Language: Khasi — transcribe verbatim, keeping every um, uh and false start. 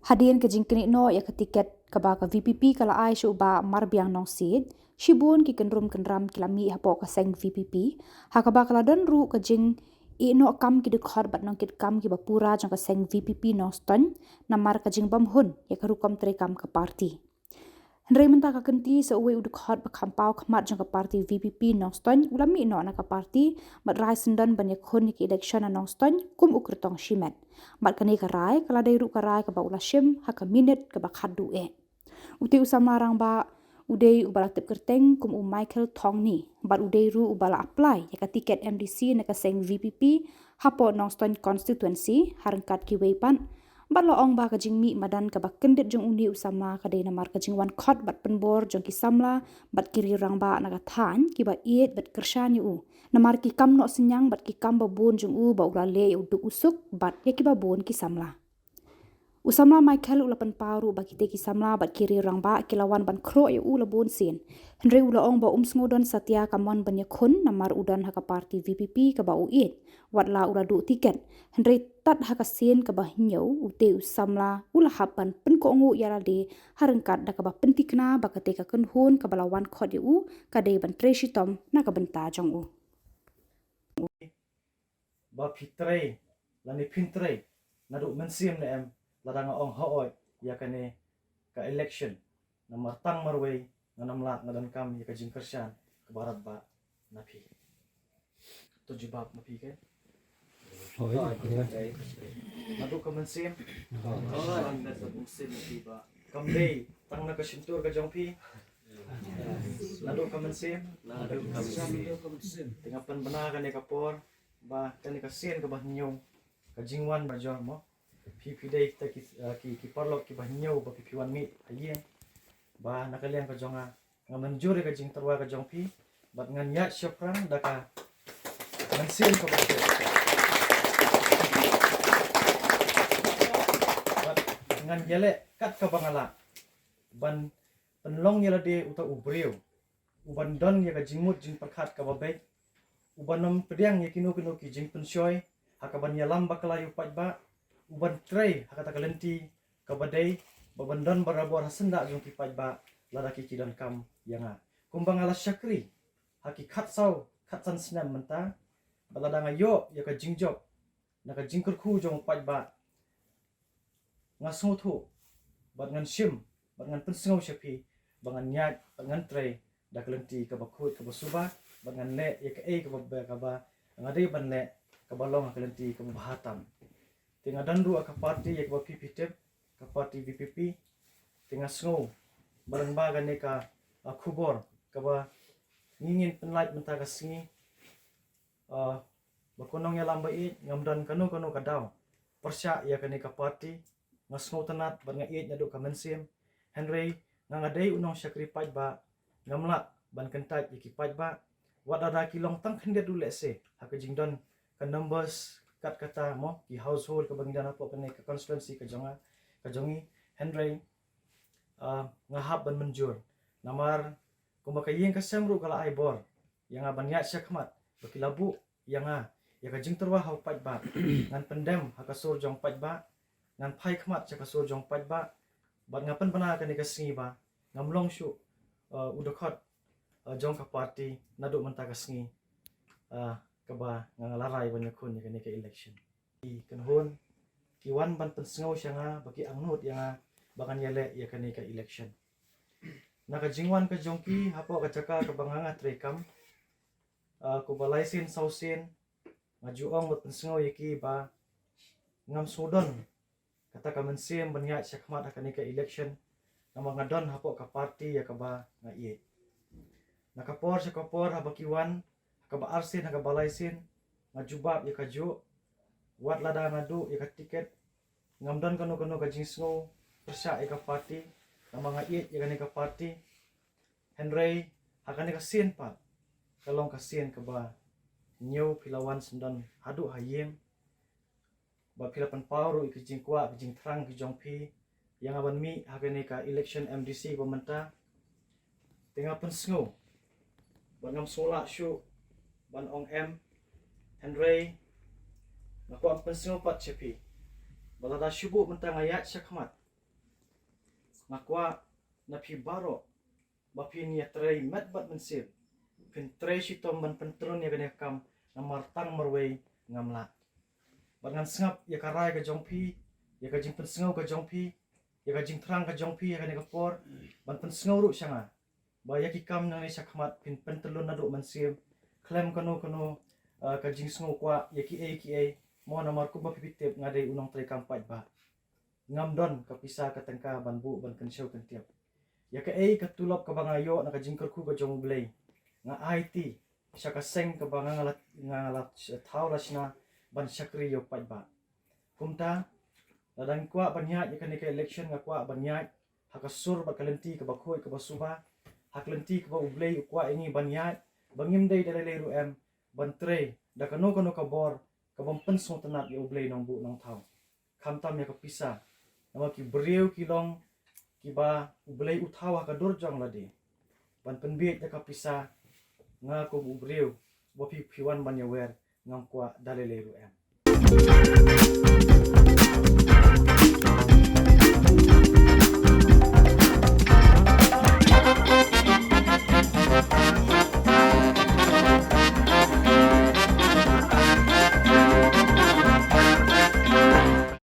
Hadien ka jingknieh noh ïa ka tiket kaba ka VPP ka la ai sha u Bah Marbiang Nongsiej, shibun ki kynrum kynram ki la mih hapoh ka seng VPP, ha kaba ka la don ruh ka jingïehnoh kam ki dkhot bad nongkitkam kiba pura jong ka seng VPP Nongstoiñ, namar ka jingbymhun ïa ka rukom treikam ka party. Hynrei mynta ka kynti sa uwei u dkhot ba kham paw khmat jong ka party VPP Nongstoiñ u la mih noh na ka party, bad rai syndon ban ïakhun ïa ka election na Nongstoiñ kum u kyrtong shimet. Bad kane ka rai ka la dei ruh ka rai kaba u la shim ha ka minit kaba khatduh eh. Ute u samla rangbah u dei uba la tip kyrteng kum u Michael Thongni, bad u dei ruh uba la apply ïa ka tiket MDC na ka seng VPP hapoh Nongstoiñ constituency, ha ryngkat kiwei pat. Bad la ong ba ka jingmih madan kaba kyndit jong une u samla ka dei namar ka jingwan khot bad pynbor jong ki samla bad ki riew rangbah na ka thaiñ kiba ïeit bad kyrshan ïa u, namar ki kam noh synñiang bad ki kam babun jong u ba u la leh ïa u duk u suk bad ïa kiba bun ki samla. U samla Michael u la pynpaw ruh ba kite ki samla bad ki riew rangbah ki la wan ban khroh ïa u la bun sien. Hynrei u la ong ba um sngew don satia ka mon ban ïakhun namar u don ha ka party VPP kaba u ïeit, wat la u la duh tiket. Hynrei tad ha ka sien kaba hynñiew, ute u samla u la hap ban pynkohnguh ïa lade ha ryngkat da kaba pynthikna ba kate ka kynhun kaba la wan khot ïa u ka dei ban trei shitom na ka bynta jong u. Ba phi trei lane phin trei naduh mynsiem ne em, lada nga ong hooid ïa kane ka election, namar tang marwei ngan ym lah nga donkam ïa ka jingkyrshan kaba radbah na phi. To jubab na phi ke. Hooid. Naduh ka mynsiem. Hooid. Naduh ka mynsiem na phi ba kam dei tang na ka shyntur ka jong phi. Naduh ka mynsiem. Naduh ka mynsiem. Te nga pynbna kane ka por ba kane ka sien kaba hynñiew, ka jingwan ba jor mo. Phi phi dei kita ki, eh, ki, ki paralok kiba hynñiew ba phi phi wan mih ha ïing. Ba na ka liang ka jong nga, nga mynjur ïa ka jingtyrwa ka jong phi bad ngan ïaid shaphrang da ka mynsiem kaba bha. Bad ngan ïaleh kat kaba nga lah ban pynlong ïa lade uta u briew uban don ïa ka jingmut jingpyrkhat kaba beit, uban ym pdiang ïa kino kino ki jingpynshoi ha kaban ïalam bakla ïa u paidbah, uban trei ha kata ka lynti kaba dei, ba ban don barabor ha syndah jong ki paidbah lada ki ki donkam ïa nga. Kumba nga la shakri ha ki khatsaw khatsan snem mynta, bad lada nga ïoh ïa ka jingjop na ka jingkyrkhu jong u paidbah, nga sngewthuh bad ngan shim bad ngan pynsngew sha phi ba ngan ïaid bad ngan trei da ka lynti kaba khuid kaba suba bad ngan leh ïa kaei kaba, kaba nga dei ban leh kaba long ha ka lynti kaba bha tam. Te nga don ruh ha ka party ïa kaba phi phi tip, ka party VPP. Te nga sngew ba lyngba kane ka, ah, khubor kaba ngi ngin pynlait mynta ka sngi, ah, ba ko nongïalam ba ïeit, ngam don kano kano ka daw pyrshah ïa kane ka party. Nga sngewtynnat bad nga ïeit naduh ka mynsiem. Hynrei nga, nga dei u nongshakri paidbah, ngam lah ban kyntait ïa ki paidbah, wat lada ki long tang khyndiat ruh lehse ha ka jingdon ka numbers kat kata mo, ki household kaba ngi don hapoh kane ka constituency ka jong nga, ka jong ngi. Hynrei, ah, nga hap ban mynjur namar kumba ka ïing ka sem ruh ka la ai bor ïa nga ban ïaid shakhmat ba ki la buh ïa nga ïa ka jingtyrwa ha u paidbah. Ngan pyndem ha ka sur jong paidbah, ngan phai khmat sha ka sur jong paidbah. Bad nga pynbna kane ka sngi ba ngam long shuh, uh, u dkhot, uh, jong ka party naduh mynta ka sngi, uh, kaba nga, nga la rai ban ïakhun ïa kane ka election. Ki kynhun ki wan ban pynsngew sha nga ba ki angnud ïa nga ba ngan ïaleh ïa kane ka election. Na ka jingwan ka jong ki hapoh ka jaka kaba nga, nga trei kam, ah, kumba lai sien saw sien nga ju ong bad pynsngew ïa ki ba ngam sngewdon kata ka mynsiem ban ïaid shakhmat ha kane ka election namar nga don hapoh ka party ïa kaba nga ïeit. Na ka por sha ka por haba ki wan, ha kaba arsien ha kaba laisien, nga jubab ïa kajuh, wat lada nga duh ïa ka tiket, ngam don kano kano ka jingsngew pyrshah ïa ka party namar nga ïeit ïa kane ka party. Hynrei ha kane ka sien pat ka long ka sien kaba hynñiew phi la wan syndon haduh ha ïing, ba phi la pynpaw ruh ïa ki jingkwah ki jingthrang ki jong phi ïa nga ban mih ha kane ka election MDC ba mynta. Te nga pynsngew bad ngam sngewlah shuh ban ong em. Hynrei nga kwah pynsngew pat sha phi ba lada shu buh mynta nga ïaid shakhmat Nga kwah na phi baroh ba phin ïatrei met bad mynsiem, phin trei shitom ban pyntlun ïa kane ka kam, namar tang marwei ngam lah. Bad ngan sngap ïa ka rai ka jong phi, ïa ka jingpynsngew ka jong phi, ïa ka jingthrang ka jong phi ïa kane ka por, ban pynsngew ruh sha nga ba ïa ki kam nangne shakhmat phin pyntlun naduh mynsiem, khlem kano kano, eh, ka jingsngew kwah ïa kiei kiei. Mo, namar kumba phi tip, nga dei u nongtrei kam paidbah. Ngam don ka pisa ka tyngka ban buh ban kynshew kyntip. Ïa kaei ka tulop kaba nga ïoh na ka jingkyrkhu ka jong U Blei, nga aiti sha ka seng kaba nga la, nga la thaw la shna ban shakri ïa u paidbah. Kumta, lada nga kwah ban ïaid ïa kane ka election, nga kwah ban ïaid ha ka sur bad ka lynti kaba khuid kaba suba, ha ka lynti kaba U Blei u kwah ïa ngi ban ïaid, ba ngim dei da lei lei ruh em ban trei da kano kano ka bor ka bym pynsngewtynnat ïa U Blei Nongbuh Nongthaw, khamtam ïa ka pisa. Namar ki briew ki long kiba U Blei u thaw ha ka dur jong lade. Ban pynbieit ïa ka pisa, nga kum u briew ba phi, phi wan ban ïawer, ngam kwah da lei lei ruh em.